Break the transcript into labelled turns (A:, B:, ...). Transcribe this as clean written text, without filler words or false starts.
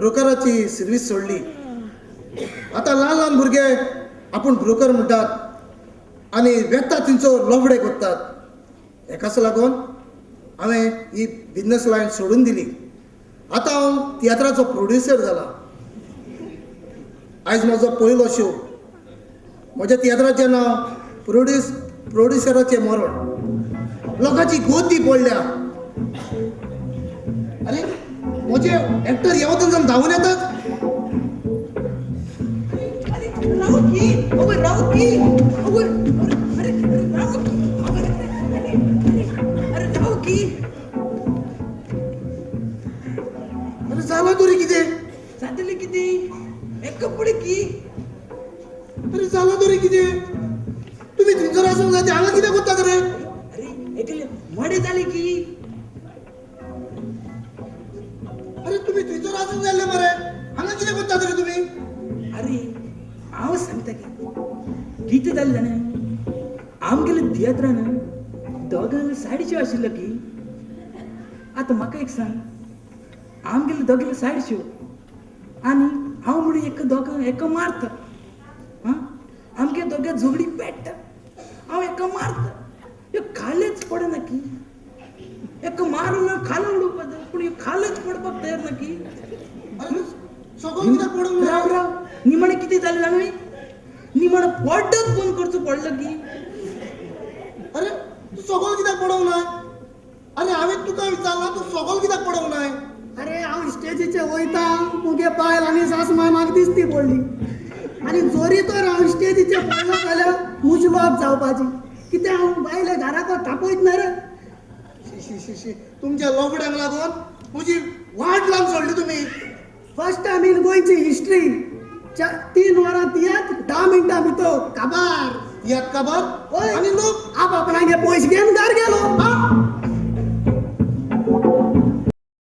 A: ब्रोकराची service सोडली. आतां ल्हान ल्हान भुरगे आपूण ब्रोकर म्हणटात आनी वेता थंयचो लफडे करतात. हेकाच लागून हांवें ही बिजनस लायन सोडून दिली. आतां हांव तियात्राचो प्रोड्युसर जाला. आयज म्हजो पयलो शो. म्हज्या तियात्राचें नांव प्रोड्युसराचें मरण. लोकांची गोती पडल्या. अरे म्हजे एक्टर येवतन धांवून येतात.
B: राव की, अगो राव की, अगो, अरे अरे राव की, अरे अरे अरे राव की.
A: अरे जालां तरी कितें?
B: जातलें कितें? एक कपडे की.
A: अरे जालां तरी कितें? तुमी थंयसर आसूंक जाय, ते हांगा कितें करतात रे?
B: अरे एकले मडें जालें की.
A: अरे तुमी थंयसर आसूंक जाय मरे, हांगा कितें करतात रे तुमी?
B: अरे हांव सांगता की कितें जालें जाणा, आमगेले तियात्रान दोगांक सायड शो आशिल्लो की. आतां म्हाका एक सांग, आमगेले दोगेले सायड शो आनी हांव म्हणून एक दोगांक एका मारता. आं, आमगे दोगे झगडी पेट्टा, हांव एका मारता, ह्यो खालेच पडना की. एका मारून खाला उडोवपाचो, पूण ह्यो खालेच पडपाक तयार ना की.
A: अरे सगळो कित्याक पडूंक
B: राव
A: ना?
B: राव, निमाणें कितें जालें जाणा, निमाणें पड्डोच बंद करचो पडलो की.
A: अरे तूं सगळो कित्याक पडोंक ना? अरे हांवें तुका विचारलां, तूं सगळो कित्याक पडोंक ना?
C: अरे हांव स्टेजीचेर वयता, मुगे बायल आनी सासमाय म्हाका दिसती पडली. आनी जोरी तर हांव स्टेजीचेर पडलो जाल्यार म्हजी लॉक जावपाची. कितें हांव बायले घराक तापयत ना रे.
A: शी शी शी शी, तुमच्या लफड्यांक लागून म्हजी वाट लावन सोडली तुमी.
C: फर्स्ट टायम इन गोंयची हिस्ट्री, 3 वरां तियात्र 10 मिनटां भितर काबार.
A: तियात्र काबार
C: हय.
A: आनी लोक
C: आप आपणागे पयशे घेवन घर गेलो.